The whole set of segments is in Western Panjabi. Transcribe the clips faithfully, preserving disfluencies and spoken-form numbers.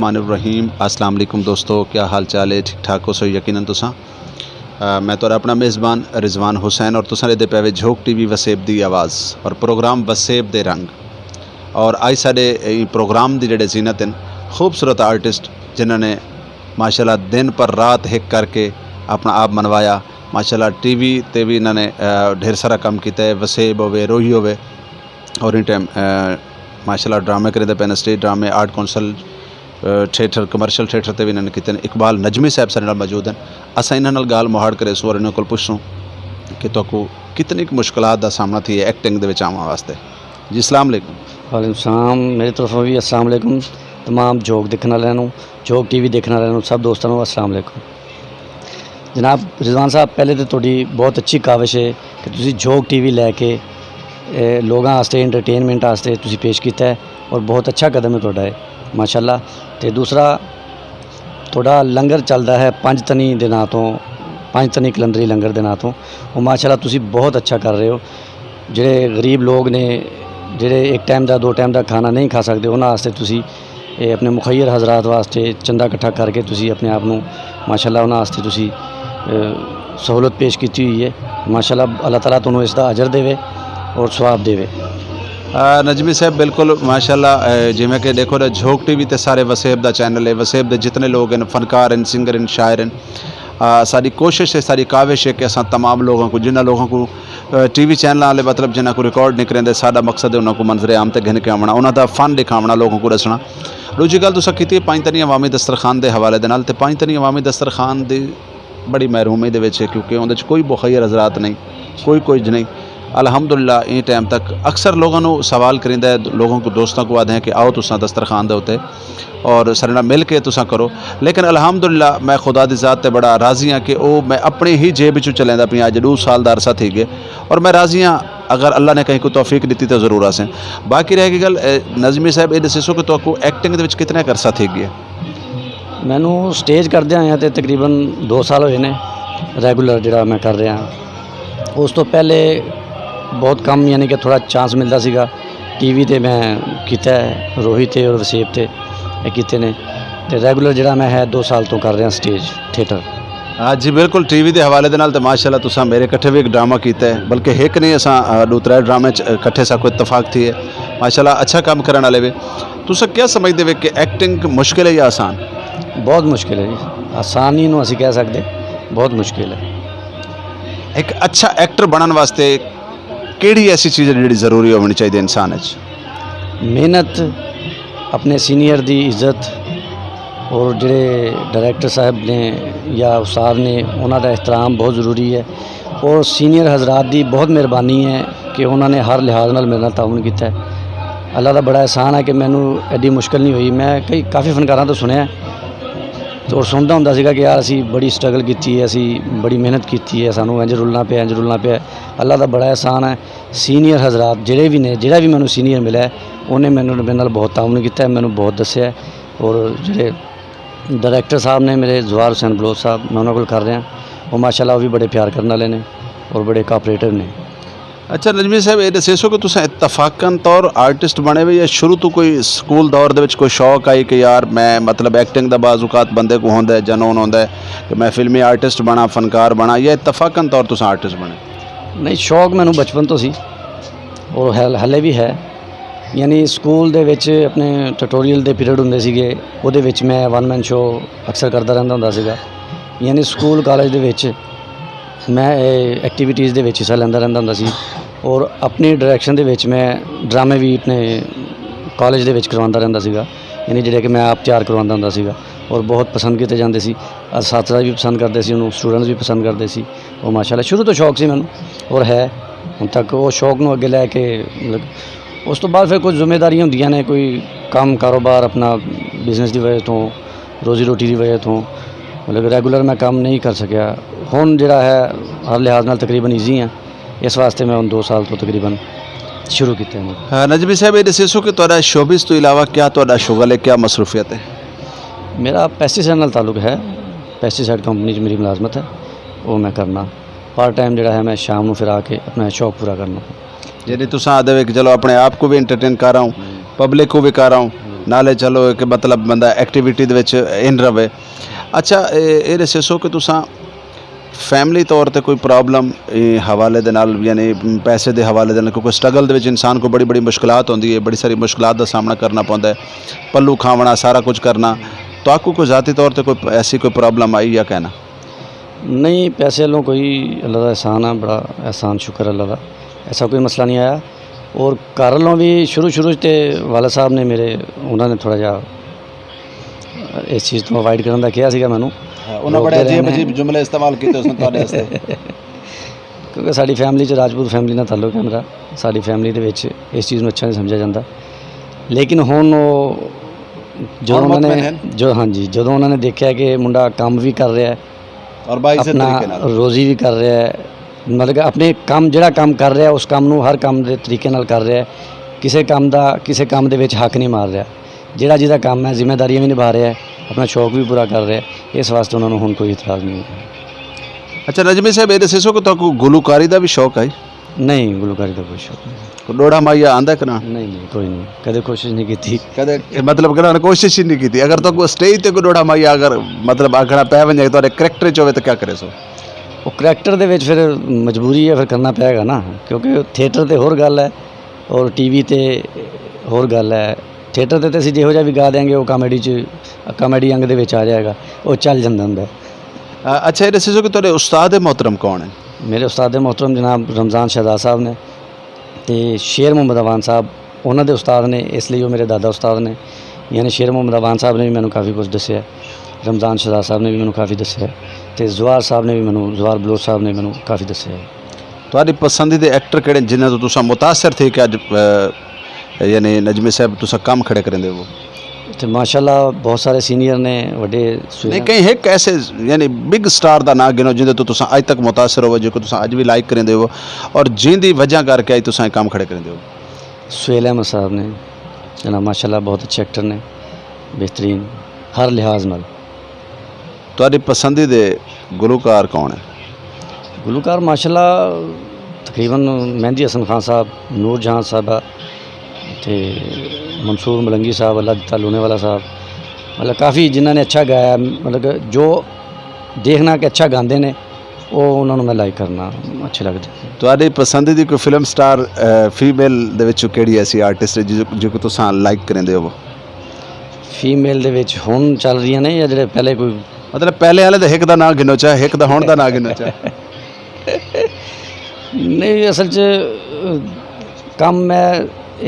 الرحمن الرحیم۔ السلام علیکم دوستو، کیا حال چال ہے؟ ٹھیک ٹھاک ہو سو؟ یقیناً تساں، آ، میں تہاڈا اپنا میزبان رضوان حسین اور تساں دے پے وے جھوک ٹی وی وسیب دی آواز اور پروگرام وسیب دے رنگ۔ اور آج ساڈے ایں پروگرام دی جڑے زینت ہیں، خوبصورت آرٹسٹ جنہاں نے ماشاءاللہ دن پر رات ہک کر کے اپنا آپ منوایا۔ ماشاءاللہ ٹی وی تے بھی انہاں نے، آ، ڈھیر سارا کم کیتا ہے، وسیب ہووے، روہی ہووے، اور ان ٹائم، آ، ماشاءاللہ ڈرامے کریندے پے نے، سٹیج ڈرامے، آرٹ کونسل، آ، تھیٹر، کمرشل تھیٹر تے بھی انہاں نے کیتے نے۔ اقبال نجمی صاحب سارے نال موجود ہیں۔ اساں انہاں نال گال مہاڑ کرے سوں اور انہاں کول پوچھ سوں کہ تہاکوں کتنی کُ مشکلات دا سامنا تھی ہے ایکٹنگ دے وچ آون واسطے؟ جی، السلام علیکم۔ وعلیکم السلام، میری طرفوں بھی السلام علیکم۔ تمام جھوک دیکھن والے نوں، جھوک ٹی وی دیکھن والے نوں، سب دوستاں نوں السلام علیکم۔ جناب رضوان صاحب، پہلے تے تہاڈی بہت اچھی کاوش ہے کہ تسی جھوک ٹی وی لے کے، اے، لوگاں واسطے، انٹرٹینمنٹ واسطے تسی پیش کیتا ہے، اور بہت اچھا قدم ہے تہاڈا اے، ماشاءاللہ۔ تے دوسرا، تہاڈا لنگر چلدا ہے پنج تنی دے ناں توں، پنج تنی قلندری لنگر دے ناں توں، وہ ماشاءاللہ تسی بہت اچھا کر رہے ہو۔ جڑے غریب لوگ نے، جڑے ایک ٹائم دا، دو ٹائم دا کھانا نہیں کھا سکدے، انہاں واسطے تسی، اے، اپنے مخیر حضرات واسطے چندہ اکٹھا کر کے تسی اپنے آپ نوں ماشاءاللہ انہاں واسطے تسی، اے، سہولت پیش کیتی ہوئی ہے۔ ماشاءاللہ اللہ تعالیٰ تانوں اس دا اجر دے اور ثواب دے۔ آ، نجمی صاحب، بالکل ماشاءاللہ، اے، جویں کہ دیکھو نا، جھوک ٹی وی تے سارے وسیب دا چینل ہے، وسیب دے جتنے لوگ ہیں، فنکار ہیں، سنگر ہیں، شاعر ہیں، آ، ساری کوشش ہے، ساری کاوش ہے کہ اساں تمام لوگوں کو، جنہاں لوگوں کو، آ، ٹی وی چینل والے، مطلب، جنہاں کو ریکارڈ نہیں کریندے، ساڈا مقصد ہے انہاں کو منظر عام تے گھن کے آونا، انہاں دا فن دکھاونا، لوگوں کو دسنا۔ دوجی گل تساں کیتی ہے پنج تنی عوامی دسترخوان دے حوالے دے نال، تے پنج تنی عوامی دسترخوان دی بڑی محرومی دے وچ ہے، کیونکہ اون دے وچ کوئی مخیر حضرات نہیں، کوئی کوئی نہیں۔ الحمدللہ، ایں ٹائم تک اکثر لوگوں نوں سوال کریندا ہے، لوگوں کو، دوستوں کو آدھے ہیں کہ آؤ تساں دسترخوان دے اُتے اور سارے نال مل کے تساں کرو۔ لیکن الحمدللہ، میں خدا دی ذات تے بڑا راضی ہاں کہ او میں اپنی ہی جیب وچوں چلیندا پیاں۔ اج دو سال دا عرصہ تھی گئے اور میں راضی ہاں۔ اگر اللہ نے کہیں کو توفیق دتی تو ضرور آسیں۔ باقی رہ گئی گل، اے، نظمی صاحب، اے دسیسو کہ تہاکوں ایکٹنگ دے وچ کتنے عرصہ تھی گئے؟ مینوں سٹیج کردے آیا تے تقریباً دو سال ہوئے نے، ریگولر جڑا میں کر رہا۔ اس تو پہلے بہت کم، یعنی کہ تھوڑا چانس ملدا سیگا۔ ٹی وی تے میں کیتا ہے، روہی تے اور وسیب تے اے کیتے نے۔ تے ریگولر جڑا میں ہے، دو سال تو کر رہا سٹیج تھیٹر۔ ہاں جی، بالکل، ٹی وی دے حوالے دے نال تے ماشاءاللہ تساں میرے کٹھے بھی ایک ڈرامہ کیتا ہے، بلکہ ایک نہیں، اساں، آ، دو ترے ڈرامے چ، آ، کٹھے ساکو اتفاق تھی ہے۔ ماشاءاللہ، اچھا کام کرن والے وے۔ تساں کیا سمجھدے وے کہ ایکٹنگ مشکل ہے یا آسان؟ بہت مشکل ہے جی، آسانی نو اسی کہہ سکدے، بہت مشکل ہے۔ ایک اچھا ایکٹر بنن واسطے کیڑی ایسی چیز ہے جڑی ضروری ہونی چاہیے انسان وچ؟ محنت، اپنے سینئر دی عزت، اور جڑے ڈائریکٹر صاحب نے یا استاد نے، انہاں دا احترام بہت ضروری ہے۔ اور سینئر حضرات دی بہت مہربانی ہے کہ انہاں نے ہر لحاظ نال میرے نال تعاون کیتا ہے۔ اللہ دا بڑا احسان ہے کہ مینوں ایڈی مشکل نہیں ہوئی۔ میں کئی، کافی فنکاراں تو سنیا ہے اور سندا ہوندا سیگا کہ یار، اسی بڑی سٹرگل کیتی ہے، اسی بڑی محنت کیتی ہے، سانوں انج رلنا پیا، انج رلنا پیا۔ اللہ دا بڑا احسان ہے، سینئر حضرات جڑے بھی نے، جڑا بھی مینوں سینئر ملا ہے، انہیں مینوں، میرے نال بہت تعاون کیتا ہے، مینوں بہت دسیا ہے۔ اور جڑے ڈائریکٹر صاحب نے میرے، زوار حسین بلوچ صاحب، میں انہاں کول کر رہا، وہ ماشاءاللہ وہ بھی بڑے پیار کرن والے نے اور بڑے کوآپریٹو نے۔ اچھا نجمی صاحب، یہ دسیسو کہ تساں اتفاقاً طور آرٹسٹ بنے وے یا شروع تو کوئی سکول دور دے وچ کوئی شوق آئی کہ یار میں، مطلب، ایکٹنگ دا بعض اوقات بندے کو ہوندا ہے، جنون ہوندا ہے کہ میں فلمی آرٹسٹ بنا، فنکار بنا، یا اتفاقاً طور تساں آرٹسٹ بنے؟ نہیں، شوق مینوں بچپن تو سی اور ہل-، ہلے بھی ہے۔ یعنی سکول دے وچ اپنے ٹیوٹوریل دے پیریڈ ہوندے سیگے، اودے وچ میں ون مین شو اکثر کردا رہندا ہوندا سیگا۔ یعنی سکول کالج دے وچ میں، اے، ایکٹیویٹیز دے وچ حصہ لیندا رہندا ہوندا سی اور اپنی ڈائریکشن دے وچ میں ڈرامے بھی اپنے کالج دے وچ کرواندا رہندا سیگا، یعنی جڑے کہ میں آپ تیار کرواندا ہوندا سیگا اور بہت پسند کیتے جاندے سی۔ اساتذہ بھی پسند کردے سی، انہوں سٹوڈنٹس بھی پسند کردے سی۔ وہ ماشاءاللہ شروع تو شوق سی مینوں اور ہے ہن تک، وہ شوق نوں اگے لے کے، مطلب، اس تو بعد پھر کچھ ذمہ داریاں ہوندیاں نے، کوئی کم کاروبار اپنا، بزنس دی وجہ تو، روزی روٹی دی وجہ تو، مطلب، ریگولر میں کم نہیں کر سکیا۔ ہن جڑا ہے، ہر لحاظ نال تقریباً ایزی ہاں، اس واسطے میں ہن دو سال تو تقریباً شروع کیتے ہیں۔ ہاں، نجمی صاحب، یہ دسیسو کہ تہاڈا شوبز تو علاوہ کیا تہاڈا شغل ہے، کیا مصروفیت ہے؟ میرا پیسٹی سائڈ نال تعلق ہے، پیسٹی سائڈ کمپنی 'چ میری ملازمت ہے، وہ میں کرنا۔ پارٹ ٹائم جڑا ہے، میں شام نوں پھر آ کے اپنا شوق پورا کرنا۔ یعنی تساں آدھے وے کہ چلو اپنے آپ کو بھی انٹرٹین کر رہا ہوں، پبلک کو بھی کر رہا ہوں، نالے چلو کہ مطلب بندہ ایکٹیویٹی دے وچ ان رہے۔ اچھا، اے اے دسو کہ تساں فیملی طور تے کوئی پرابلم حوالے دے نال، یعنی پیسے دے حوالے دے نال، کیونکہ سٹرگل دے وچ انسان کو بڑی بڑی مشکلات ہوندی ہے، بڑی ساری مشکلات دا سامنا کرنا پوندا ہے، پلو کھاونا، سارا کچھ کرنا۔ تو آپ کو کوئی ذاتی طور تے کوئی ایسی کوئی پرابلم آئی یا کہنا؟ نہیں، پیسے والوں کوئی اللہ دا احسان ہے، بڑا احسان شکر اللہ دا، ایسا کوئی مسئلہ نہیں آیا۔ اور گھر والوں بھی شروع شروع 'چ تے والد صاحب نے میرے، انہوں نے تھوڑا جہا اس چیز تو اوائڈ کرن دا کہیا سیگا مینوں۔ ہاں، انہاں بڑے روکدے عجیب رہنے۔ عجیب جملے استعمال کیتے اس نے تہاڈے واسطے۔ کیونکہ ساڈی فیملی چ، راجپوت فیملی نال تعلق ہے میرا، ساڈی فیملی دے وچ اس چیز نوں اچھا نہیں سمجھیا جاندا۔ لیکن ہن او جدوں ہن انہاں نے، مطمئن ہن۔ جو، ہاں جی، جدوں انہاں نے دیکھیا کہ منڈا کم وی کر رہیا ہے، اور باعزت اپنا طریقے نال۔ روزی وی کر رہیا ہے، مطلب کہ اپنے کم، جڑا کم کر رہیا ہے، اس کم نوں ہر کم دے طریقے نال کر رہیا ہے، کسے کم دا، کسے کم دے وچ حق نہیں مار رہیا۔ جیڑا جیدا کم ہے، ذمہ داریاں وی نبھا رہیا ہے، اپنا شوق وی پورا کر رہیا ہے، اس واسطے انہاں نوں ہن کوئی اعتراض نہیں۔ اچھا نجمی صاحب، اے دسو کہ تہاکوں گلوکاری دا وی شوق ہے؟ نہیں، گلوکاری دا کوئی شوق نہیں۔ کوئی ڈوڑا مائیا آندا کہ نہ؟ نہیں نہیں، کوئی نہیں، کدے کوشش نہیں کیتی۔ کدے، اے مطلب کہ نہ کوشش ہی نہیں کیتی۔ اگر تہاکوں سٹیج تے کوئی ڈوڑا مائیا اگر مطلب آکھنا پے ونجے، تہاڈے کریکٹر چ ہوے تو کیا کرے سو؟ وہ کریکٹر دے وچ پھر مجبوری ہے، پھر کرنا پے گا نا، کیونکہ تھیٹر تے ہور گل ہے اور ٹی وی تے ہور گل ہے۔ تھیٹر تے تے اسی جہو جہا بھی گا دیاں گے، وہ کامیڈی چ، کامیڈی انگ دے وچ آ جائے گا، وہ چل جاندا ہوندا ہے۔ آ، اچھا، یہ دسو کہ تہاڈے استاد محترم کون ہیں؟ میرے استاد محترم جناب رمضان شہزاد صاحب نے تے شیر محمد عوان صاحب انہاں دے استاد نے، اس لئی وہ میرے دادا استاد نے۔ یعنی شیر محمد عوان صاحب نے بھی مینوں کافی کچھ دسیا ہے، رمضان شہزاد صاحب نے بھی مینوں کافی دسیا ہے، تے زوار صاحب نے بھی مینوں، زوار بلوچ صاحب نے مینوں کافی دسیا ہے۔ تہاڈے پسندیدہ ایکٹر کہڑے جنہاں تو تساں متاثر تھے کہ اج، اے، یعنی نجمی صاحب تساں کم کھڑے کریندے ہو؟ تے ماشاءاللہ بہت سارے سینئر نے، وڈے سوئے نہیں، نے۔ کہیں ایک ایسے یعنی بگ سٹار دا نام گنو جندے تو تساں اج تک متاثر ہو، جو کہ تساں اج بھی لائک کریندے ہو اور جن دی وجہ کر کے اج تساں کم کھڑے کریندے ہو؟ سہیل احمد صاحب نے، جناب ماشاءاللہ بہت اچھے ایکٹر نے، بہترین ہر لحاظ نال۔ تہاڈے پسندیدہ گلوکار کون ہے؟ گلوکار ماشاءاللہ تقریباً مہندی حسن خان صاحب، نور جہاں صاحبہ، تے منصور ملنگی صاحب، اللہ دتا لونے والا صاحب، مطلب کافی جنہاں نے اچھا گایا، مطلب کہ جو دیکھنا کہ اچھا گاندے نے، وہ انہاں نوں میں لائک کرنا، اچھے لگدے۔ تہاڈی پسندیدہ کوئی فلم سٹار، اے، فیمیل دے وچوں کیڑی ایسی آرٹسٹ ہے جس، جس کو تساں لائک کریندے ہو؟ فیمیل دے وچ ہن چل رہیاں نے یا جڑے پہلے کوئی؟ مطلب پہلے والے تے ہک دا ناں گنو چا، ہک دا ہن دا ناں گنو چا۔ نہیں، اصل چ، اہ، کم میں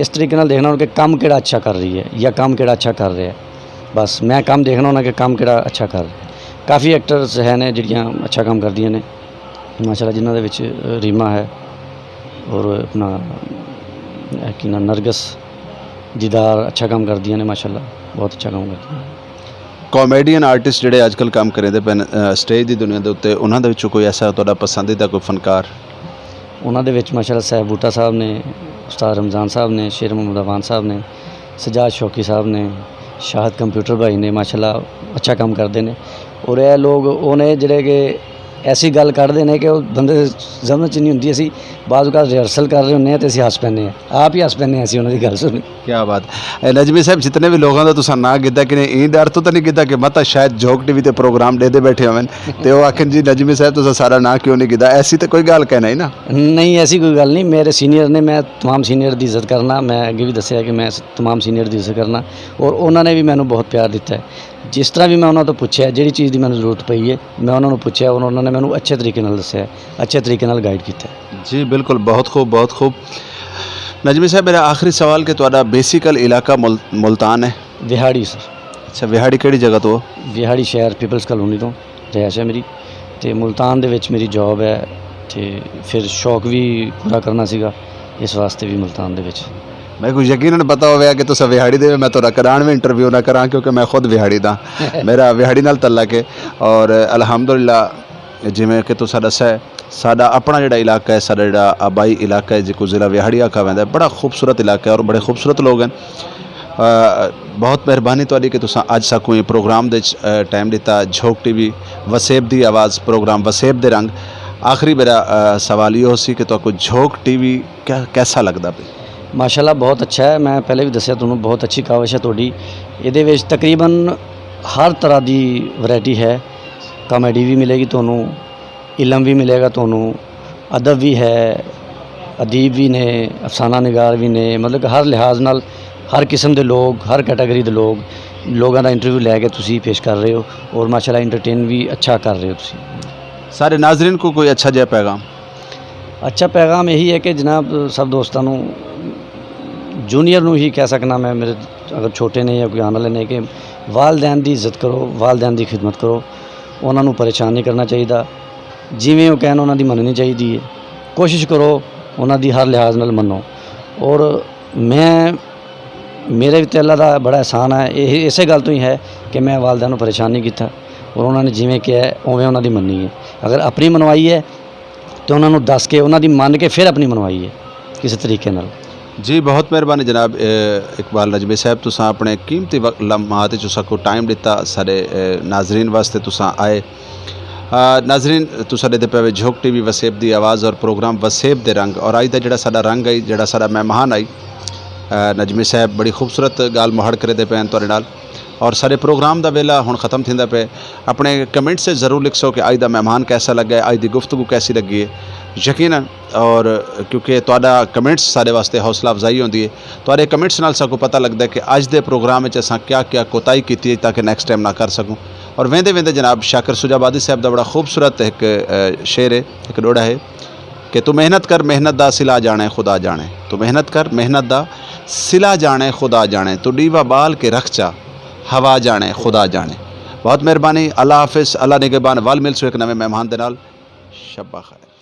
اس طریقے نال دیکھنا ہوں کہ کم کیڑا اچھا کر رہی ہے یا کم کیڑا اچھا کر رہا ہے۔ بس میں کم دیکھنا ہونا کہ کم کیڑا اچھا کر رہا ہے۔ کافی ایکٹرز ہیں نے جڑیاں اچھا کم کردیاں نے، ماشاءاللہ، جنہاں دے وچ ریما ہے اور اپنا، اے کی ناں، نرگس دیدار اچھا کم کردیاں نے، ماشاءاللہ، بہت اچھا کم کردیاں نے۔ کامیڈین آرٹسٹ جڑے اج کل کام کریندے پے نے، اے، سٹیج دی دنیا دے اُتے، انہاں دے وچوں کوئی ایسا تہاڈا پسندیدہ کوئی فنکار؟ انہاں دے وچ ماشاءاللہ صاحب بوٹا صاحب نے، استاد رمضان صاحب نے، شیر محمد عوان صاحب نے، سجاد شوقی صاحب نے، شاہد کمپیوٹر بھائی نے، ماشاءاللہ اچھا کام کردے نے۔ اور اے لوگ او نے جڑے کہ ایسی گل کڈدے نے کہ او بندے دے سمجھ چ نہیں ہوندی۔ اسی بعض اوقات ریہرسل کر رہے ہوندے ہیں تے اسی ہس پیندے ہیں، آپ ہی ہس پیندے ہیں اسی انہاں دی گل سن۔ کیا بات۔ اے نجمی صاحب، جتنے بھی لوگاں دا تساں ناں گدا کہ نہیں، ایں ڈر تو تاں نہیں گدا کہ مت شاید جھوک ٹی وی تے پروگرام ڈیدے بیٹھے ہوون تے او آکھن جی نجمی صاحب تساں سارا ناں کیوں نہیں گدا؟ ایسی تے کوئی گل کہنا ہی نا۔ نہیں، ایسی کوئی گل نہیں۔ میرے سینئر نے، میں تمام سینئر دی عزت کرنا، میں اگے بھی دسیا کہ میں تمام سینئر دی عزت کرنا، اور انہاں نے بھی مینوں بہت پیار دتا ہے۔ جس طرح بھی میں انہاں تو پوچھیا، جہڑی چیز دی مینوں ضرورت پئی ہے، میں انہاں نوں پوچھیا اور انہاں نے مینوں اچھے طریقے نال دسیا ہے، اچھے طریقے نال گائیڈ کیتا ہے۔ جی بالکل، بہت خوب، بہت خوب۔ نجمی صاحب، میرا آخری سوال کہ تہاڈا بیسیکل علاقہ مل-، ملتان ہے؟ وہاڑی سر۔ اچھا، وہاڑی کیڑی جگہ تو؟ وہاڑی شہر پیپلز کالونی تو رہائش ہے میری، تے ملتان دے وچ میری جاب ہے، تے پھر شوق بھی پورا کرنا سیگا، اس واسطے بھی ملتان دے وچ۔ میں کو یقیناً پتا ہویا کہ تساں وہاڑی دے، میں تہاڈا کراں وی انٹرویو نہ کراں، کیونکہ میں خود وہاڑی دا، میرا وہاڑی نال تعلق ہے۔ اور الحمدللہ، جویں کہ تساں دسیا ہے، ساڈا اپنا جڑا علاقہ ہے، ساڈا جڑا آبائی علاقہ ہے، جس کو ضلع وہاڑی آکھا ویندا ہے، بڑا خوبصورت علاقہ ہے اور بڑے خوبصورت لوگ ہیں۔ آ، بہت مہربانی تہاڈی کہ تساں اج ساکوں یہ پروگرام دے وچ، آ، ٹائم دتا۔ جھوک ٹی وی، وسیب دی آواز، پروگرام وسیب دے رنگ۔ آخری میرا، آ، سوال یہ ہو سی کہ تہاکوں جھوک ٹی وی کیا، کیسا لگدا پیا؟ ماشاءاللہ، بہت اچھا ہے۔ میں پہلے بھی دسیا تانوں، بہت اچھی کاوش ہے تہاڈی۔ ایہدے وچ تقریباً ہر طرح دی ورائٹی ہے۔ کامیڈی وی ملے گی تانوں، علم وی ملے گا تانوں، ادب وی ہے، ادیب وی نے، افسانہ نگار وی نے، مطلب کہ ہر لحاظ نال، ہر قسم دے لوگ، ہر کیٹیگری دے لوگ، لوگاں دا انٹرویو لے کے تسی پیش کر رہے ہو، اور ماشاءاللہ انٹرٹین وی اچھا کر رہے ہو تسی۔ سارے ناظرین کو کوئی اچھا جہا پیغام؟ اچھا پیغام یہی ہے کہ جناب، سب دوستاں نوں، جونیئر نوں ہی کہہ سکنا میں، میرے اگر چھوٹے نے یا کوئی آنے والے نے، کہ والدین دی عزت کرو، والدین دی خدمت کرو، انہاں نوں پریشان نہیں کرنا چاہیدا۔ جیویں وہ کہن، انہاں دی مننی چاہیدی ہے۔ کوشش کرو انہاں دی ہر لحاظ نال منو۔ اور میں، میرے وچ اللہ دا بڑا احسان ہے، یہ اسے گل تو ہی ہے کہ میں والدہ نوں پریشان نہیں کیتا، اور انہاں نے جیویں کہا ہے اوویں انہاں دی مننی ہے۔ اگر اپنی منوائی ہے تو انہاں نوں دس کے، انہاں دی من کے پھر اپنی منوائی ہے کسی طریقے نال۔ جی، بہت مہربانی جناب، اے، اقبال نجمی صاحب، تساں اپنے قیمتی وقت، لمحات وچ ساکو ٹائم دتا، سارے، اے، ناظرین واسطے تساں آئے۔ آ، ناظرین، تساں دے پے وے جھوک ٹی وی وسیب دی آواز اور پروگرام وسیب دے رنگ، اور اج دا جڑا ساڈا رنگ آئی، جڑا ساڈا مہمان آئی، آ، نجمی صاحب بڑی خوبصورت گال مہاڑ کرے دے پے ہیں تہاڈے نال۔ اور سارے پروگرام دا ویلا ہن ختم تھیندا پے۔ اپنے کمنٹ سے ضرور لکھ سو کہ اج دا مہمان کیسا لگا ہے، اج دی گفتگو کیسی لگی ہے۔ یقیناً، اور کیونکہ تہاڈا کمنٹس سارے واسطے حوصلہ افزائی ہوندی ہے۔ تہاڈے کمنٹس نال ساکو پتہ لگدا ہے کہ اج دے پروگرام وچ اساں کیا کیا کوتاہی کیتی ہے تاکہ نیکسٹ ٹائم نہ کر سکوں۔ اور ویندے ویندے جناب شاکر سجا آبادی صاحب دا بڑا خوبصورت ایک، اے، شعر ہے، ایک ڈوڑا ہے کہ تو محنت کر، محنت دا صلہ جانے خدا جانے۔ تو محنت کر، محنت دا صلہ جانے خدا جانے۔ تو ڈیوا بال کے رکھ چا، ہوا جانے خدا جانے۔ بہت مہربانی، اللہ حافظ، اللہ نگہبان۔ ول مل سو ایک نویں مہمان دے نال۔ شبہ خیر۔